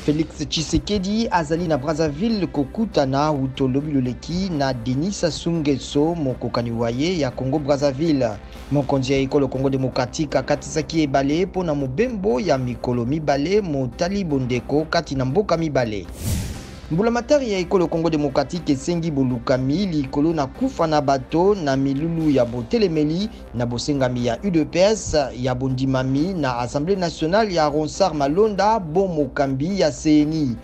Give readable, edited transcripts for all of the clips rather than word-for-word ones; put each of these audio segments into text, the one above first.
Felix Tshisekedi azali na Brazzaville kokutana wuto lobi loleki na Denis Sassou Nguesso, mokokani wa ye ya Congo-Brazzaville. Mokonzi ya ekolo Congo democratique akatisaki ebale mpo na mobembo ya mikolo mibale motali bondeko kati na mboka mibale. Mbulamatari ya ekolo Congo democratique esengi bolukami likolo na kufa na bato na milulu ya botelemeli na bosengami ya udps ya bondimami na Assemblee nationale ya Ronsard Malonda bo mokambi ya CENI.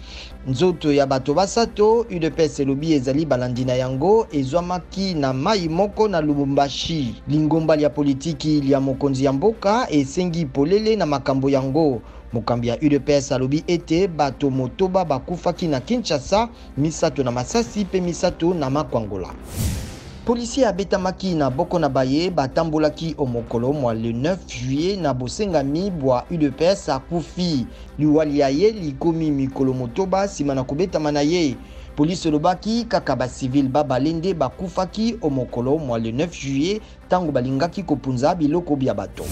Nzoto ya bato basato udps elobi ezali balandi na yango ezwamaki na mai moko na Lubumbashi. Lingomba lya politiki lya mokonzi ya mboka esengi polele na makambo yango. Mokambi ya udps alobi ete bato motoba bakufaki na Kinshasa, misato na masasi mpe misato na makwangola. Policier abetamaki na boko na baye batambolaki o'mokolo mwa le 9 juillet na bosengami bwa udps akufi. Liwa lya ye likomi mikolo motoba nsima na kobetama na ye. Police elobaki kaka ba civil babale nde bakufaki o'mokolo mwa le 9 juillet ntango balingaki kopunza biloko bya bato.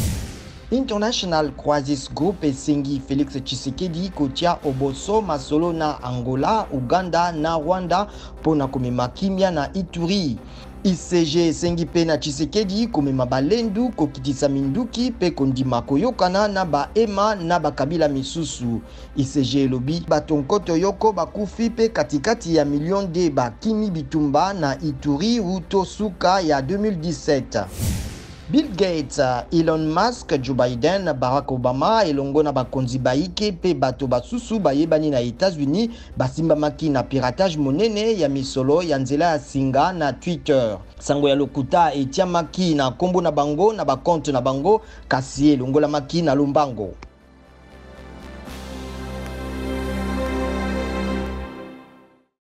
International Crisis Group esengi Felix Tshisekedi kotia oboso masolo na Angola, Uganda na Rwanda mpo na komema kimia na Ituri. ICG esengi mpe na Tshisekedi komema balendu, kokitisa minduki mpe kondima koyokana na ba Hema na bakabila misusu. ICG elobi bato nkoto yoko bakufi mpe katikati ya milio nde bakimi bitumba na Ituri wuto suka ya 2017. Bill Gates, Elon Musk, Joe Biden, Barack Obama elongo na bakonzi baike mpe bato basusu bayebani na États-Unis basimbamaki na piratage monene ya misolo ya nzela ya singa na Twitter. Sango ya lokuta etiamaki na nkombo na bango na bacompte na bango, kasi elongolamaki na lombango.